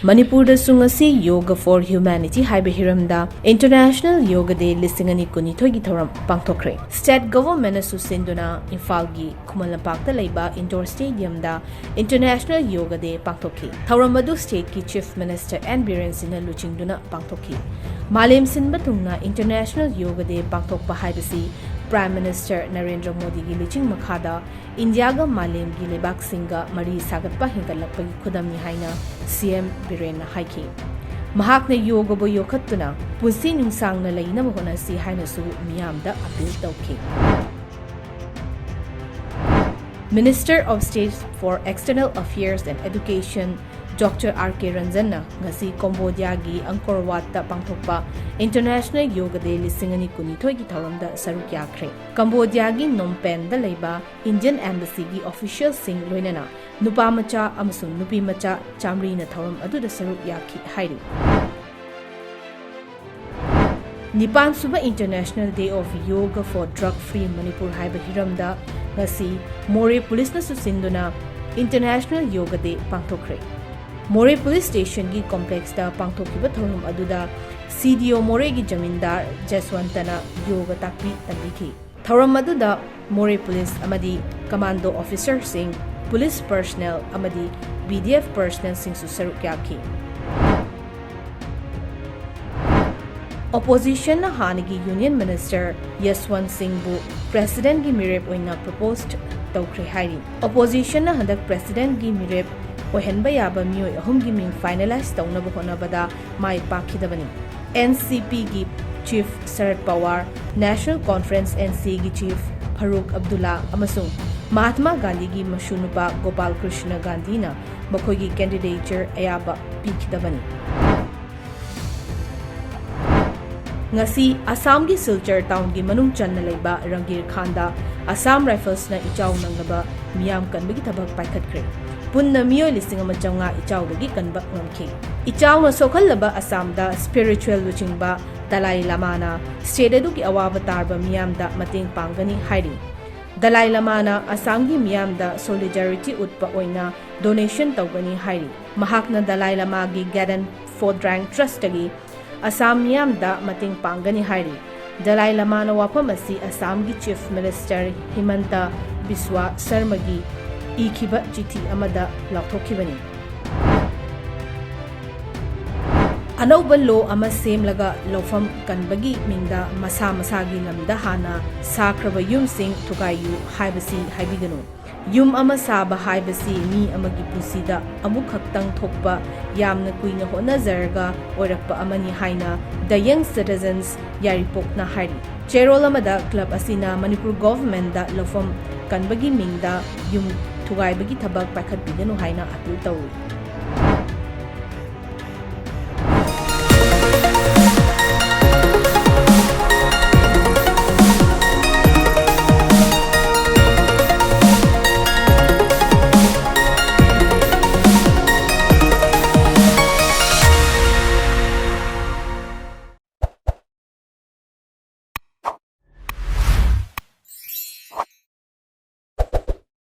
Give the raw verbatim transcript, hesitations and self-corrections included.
ꯃꯅꯤꯄꯨꯔꯗꯁꯨ ꯉꯁꯤ Yoga for Humanity ꯍꯥꯏꯕ ꯍꯤꯔꯝꯗ International Yoga Day ꯂꯤꯁꯤꯡ ꯑꯅꯤ ꯀꯨꯟꯅꯤꯊꯣꯏꯒꯤ ꯊꯧꯔꯝ ꯄꯥꯡꯊꯣꯛꯈ꯭ꯔꯦ꯫ State Government ꯅꯁꯨ ꯁꯤꯟꯗꯨꯅ ꯏꯝꯐꯥꯜꯒꯤ ꯈꯨꯃꯟ ꯂꯝꯄꯥꯛꯇ ꯂꯩꯕ Indoor Stadium ꯗ International Yoga Day ꯄꯥꯡꯊꯣꯛꯈꯤ꯫ ꯊꯧꯔꯝ ꯑꯗꯨ state ꯀꯤ Chief Minister N ꯕꯤꯔꯦꯟ ꯁꯤꯡꯅ ꯂꯨꯆꯤꯡꯗꯨꯅ ꯄꯥꯡꯊꯣꯛꯈꯤ꯫ ꯃꯥꯂꯦꯝ ꯁꯤꯟꯕ ꯊꯨꯡꯅ International Yoga Day ꯄꯥꯡꯊꯣꯛꯄ ꯍꯥꯏꯕꯁꯤ Prime Minister ꯅꯔꯦꯟꯗ꯭ꯔ ꯃꯣꯗꯤꯒꯤ ꯂꯨꯆꯤꯡ ꯃꯈꯥꯗ ꯏꯟꯗꯤꯌꯥꯒ ꯃꯥꯂꯦꯝꯒꯤ ꯂꯩꯕꯥꯛꯁꯤꯡꯒ ꯃꯔꯤ ꯁꯥꯒꯠꯄ ꯍꯦꯟꯒꯠꯂꯛꯄꯒꯤ ꯈꯨꯗꯝꯅꯤ ꯍꯥꯏꯅ ꯁꯤ ꯑꯦꯝ ꯕꯤꯔꯦꯟꯅ ꯍꯥꯏꯈꯤ꯫ ꯃꯍꯥꯛꯅ ꯌꯣꯒꯕꯨ ꯌꯣꯛꯈꯠꯇꯨꯅ ꯄꯨꯟꯁꯤ ꯅꯨꯡꯁꯥꯡꯅ ꯂꯩꯅꯕ ꯍꯣꯠꯅꯁꯤ ꯍꯥꯏꯅꯁꯨ ꯃꯤꯌꯥꯝꯗ appeal ꯇꯧꯈꯤ꯫ Minister of State for External Affairs and Education Doctor R K ꯔꯟꯖꯟꯅ ꯉꯁꯤ ꯀꯣꯝꯕꯣꯗꯤꯌꯥꯒꯤ ꯑꯪꯀꯣꯔ ꯋꯥꯠꯇ ꯄꯥꯡꯊꯣꯛꯄ International Yoga Day ꯂꯤꯁꯤꯡ ꯑꯅꯤ ꯀꯨꯟꯅꯤꯊꯣꯏꯒꯤ ꯊꯧꯔꯝꯗ ꯁꯔꯨꯛ ꯌꯥꯈ꯭ꯔꯦ꯫ ꯀꯝꯕꯣꯗꯤꯌꯥꯒꯤ ꯅꯣꯝ ꯄꯦꯟꯗ ꯂꯩꯕ Indian Embassy ꯒꯤ official ꯁꯤꯡ ꯂꯣꯏꯅꯅ ꯅꯨꯄꯥ ꯃꯆꯥ ꯑꯃꯁꯨꯡ ꯅꯨꯄꯤ ꯃꯆꯥ ꯆꯥꯃꯔꯤꯅ ꯊꯧꯔꯝ ꯑꯗꯨꯗ ꯁꯔꯨꯛ ꯌꯥꯈꯤ ꯍꯥꯏꯔꯤ꯫ ꯅꯤꯄꯥꯟ ꯁꯨꯕ International Day of Yoga for Drug Free Manipur ꯍꯥꯏꯕ ꯍꯤꯔꯝꯗ ꯉꯁꯤ ꯃꯣꯔꯦ ꯄꯨꯂꯤꯁꯅꯁꯨ ꯁꯤꯟꯗꯨꯅ International Yoga Day ꯄꯥꯡꯊꯣꯛꯈ꯭ꯔꯦ꯫ ꯃꯣꯔꯦ ꯄꯨꯂꯤꯁ ꯁ꯭ꯇꯦꯁꯟꯒꯤ ꯀꯣꯝꯄ꯭ꯂꯦꯛꯁꯇ ꯄꯥꯡꯊꯣꯛꯈꯤꯕ ꯊꯧꯔꯝ ꯑꯗꯨꯗ ꯁꯤ ꯗꯤ ꯑꯣ ꯃꯣꯔꯦꯒꯤ ꯖꯃꯤꯟꯗꯥꯔ ꯖꯁꯋꯟꯇꯅ ꯌꯣꯒ ꯇꯥꯛꯄꯤ ꯇꯝꯕꯤꯈꯤ꯫ ꯊꯧꯔꯝ ꯑꯗꯨꯗ ꯃꯣꯔꯦ ꯄꯨꯂꯤꯁ ꯑꯃꯗꯤ ꯀꯃꯥꯟꯗꯣ ꯑꯣꯐꯤꯁꯔꯁꯤꯡ, ꯄꯨꯂꯤꯁ ꯄꯔꯁꯅꯦꯜ ꯑꯃꯗꯤ ꯕꯤ ꯗꯤ ꯑꯦꯐ ꯄꯔꯁꯅꯦꯜꯁꯤꯡꯁꯨ ꯁꯔꯨꯛ ꯌꯥꯈꯤ꯫ ꯑꯣꯄꯣꯖꯤꯁꯟꯅ ꯍꯥꯟꯅꯒꯤ ꯌꯨꯅꯤꯌꯟ ꯃꯤꯅꯤꯁꯇꯔ ꯌꯁꯋꯟ ꯁꯤꯡꯕꯨ ꯄ꯭ꯔꯦꯁꯤꯗꯦꯟꯠꯀꯤ ꯃꯤꯔꯦꯞ ꯑꯣꯏꯅ ꯄ꯭ꯔꯣꯄꯣꯖ ꯇꯧꯈ꯭ꯔꯦ ꯍꯥꯏꯔꯤ꯫ ꯑꯣꯄꯣꯖꯤꯁꯟꯅ ꯍꯟꯗꯛ ꯄ꯭ꯔꯦꯁꯤꯗꯦꯟꯠꯀꯤ ꯃꯤꯔꯦꯞ ꯑꯣꯏꯍꯟꯕ ꯌꯥꯕ ꯃꯤꯑꯣꯏ ꯑꯍꯨꯝꯒꯤ ꯃꯤꯡ ꯐꯥꯏꯅꯦꯂꯥꯏꯖ ꯇꯧꯅꯕ ꯍꯣꯠꯅꯕꯗ ꯃꯥꯏ ꯄꯥꯛꯈꯤꯗꯕꯅꯤ꯫ ꯑꯦꯟ ꯁꯤ ꯄꯤꯒꯤ chief Sharad Pawar, national conference, N C, ꯒꯤ ꯆꯤꯐ ꯐꯔꯨꯛ ꯑꯕꯗꯨꯜꯂꯥ ꯑꯃꯁꯨꯡ ꯃꯍꯥꯠꯃꯥ ꯒꯥꯟꯙꯤꯒꯤ ꯃꯁꯨꯅꯨꯄꯥ ꯒꯣꯄꯥꯜ ꯀ꯭ꯔꯤꯁꯅ ꯒꯥꯟꯙꯤꯅ ꯃꯈꯣꯏꯒꯤ ꯀꯦꯟꯗꯤꯗꯦꯆꯔ ꯑꯌꯥꯕ ꯄꯤꯈꯤꯗꯕꯅꯤ꯫ ꯉꯁꯤ ꯑꯁꯥꯝꯒꯤ ꯁꯤꯜꯆꯔ ꯇꯥꯎꯟꯒꯤ ꯃꯅꯨꯡ ꯆꯟꯅ ꯂꯩꯕ ꯔꯪꯒꯤꯔ ꯈꯥꯟꯗ ꯑꯁꯥꯝ ꯔꯥꯏꯐꯜꯁꯅ ꯏꯆꯥꯎ ꯅꯪꯅꯕ ꯃꯤꯌꯥꯝ ꯀꯟꯕꯒꯤ ꯊꯕꯛ ꯄꯥꯏꯈꯠꯈ꯭ꯔꯦ꯫ ꯄꯨꯟꯅ ꯃꯤꯑꯣꯏ ꯂꯤꯁꯤꯡ ꯑꯃ ꯆꯥꯝꯃꯉꯥ ꯏꯆꯥꯎꯗꯒꯤ ꯀꯟꯕ ꯉꯝꯈꯤ꯫ ꯏꯆꯥꯎꯅ ꯁꯣꯛꯍꯜꯂꯕ ꯑꯁꯥꯝꯗ ꯁ꯭ꯄꯤꯔꯤꯆꯨꯋꯦꯜ ꯂꯨꯆꯤꯡꯕ ꯗꯂꯥꯏ ꯂꯥꯃꯥꯅ ꯁ꯭ꯇꯦꯠ ꯑꯗꯨꯒꯤ ꯑꯋꯥꯕ ꯇꯥꯔꯕ ꯃꯤꯌꯥꯝꯗ ꯃꯇꯦꯡ ꯄꯥꯡꯒꯅꯤ ꯍꯥꯏꯔꯤ꯫ ꯗꯂꯥꯏ ꯂꯃꯥꯅ ꯑꯁꯥꯝꯒꯤ ꯃꯤꯌꯥꯝꯗ solidarity ꯎꯠꯄ ꯑꯣꯏꯅ donation ꯇꯧꯒꯅꯤ ꯍꯥꯏꯔꯤ꯫ ꯃꯍꯥꯛꯅ ꯗꯂꯥꯏ ꯂꯃꯥꯒꯤ Gaden Phodrang Trustꯇꯒꯤ ꯑꯁꯥꯝ ꯃꯤꯌꯥꯝꯗ ꯃꯇꯦꯡ ꯄꯥꯡꯒꯅꯤ ꯍꯥꯏꯔꯤ꯫ ꯗꯂꯥꯏ ꯂꯃꯥꯅ ꯋꯥꯐꯝ ꯑꯁꯤ ꯑꯁꯥꯝꯒꯤ Chief Minister ꯍꯤꯃꯟꯇ ꯕꯤꯁ꯭ꯋꯥ ꯁꯔꯃꯒꯤ ꯏꯈꯤꯕ ꯆꯤꯊꯤ ꯑꯃꯗ ꯂꯥꯎꯊꯣꯛꯈꯤꯕꯅꯤ꯫ ꯑꯅꯧꯕ law ꯑꯃ ꯁꯦꯝꯂꯒ ꯂꯧꯐꯝ ꯀꯟꯕꯒꯤ ꯃꯤꯡꯗ ꯃꯁꯥ ꯃꯁꯥꯒꯤ ꯂꯝꯗ ꯍꯥꯟꯅ ꯁꯥꯈ꯭ꯔꯕ ꯌꯨꯝꯁꯤꯡ ꯊꯨꯒꯥꯏꯌꯨ ꯍꯥꯏꯕꯁꯤ ꯍꯥꯏꯕꯤꯒꯅꯨ꯫ ꯌꯨꯝ ꯑꯃ ꯁꯥꯕ ꯍꯥꯏꯕꯁꯤ ꯃꯤ ꯑꯃꯒꯤ ꯄꯨꯟꯁꯤꯗ ꯑꯃꯨꯛꯈꯛꯇꯪ ꯊꯣꯛꯄ, ꯌꯥꯝꯅ ꯀꯨꯏꯅ ꯍꯣꯠꯅꯖꯔꯒ ꯑꯣꯏꯔꯛꯄ ꯑꯃꯅꯤ ꯍꯥꯏꯅ The Young Citizens ꯌꯥꯏꯔꯤꯄꯣꯛꯅ ꯍꯥꯏꯔꯤ꯫ ꯆꯦꯔꯣꯜ ꯑꯃꯗ club ꯑꯁꯤꯅ ꯃꯅꯤꯄꯨꯔ governmentꯗ ꯂꯧꯐꯝ ꯀꯟꯕꯒꯤ ꯃꯤꯡꯗ ꯌꯨꯝ ꯊꯨꯒꯥꯏꯕꯒꯤ ꯊꯕꯛ ꯄꯥꯏꯈꯠꯄꯤꯒꯅꯨ ꯍꯥꯏꯅ appeal ꯇꯧꯔꯤ꯫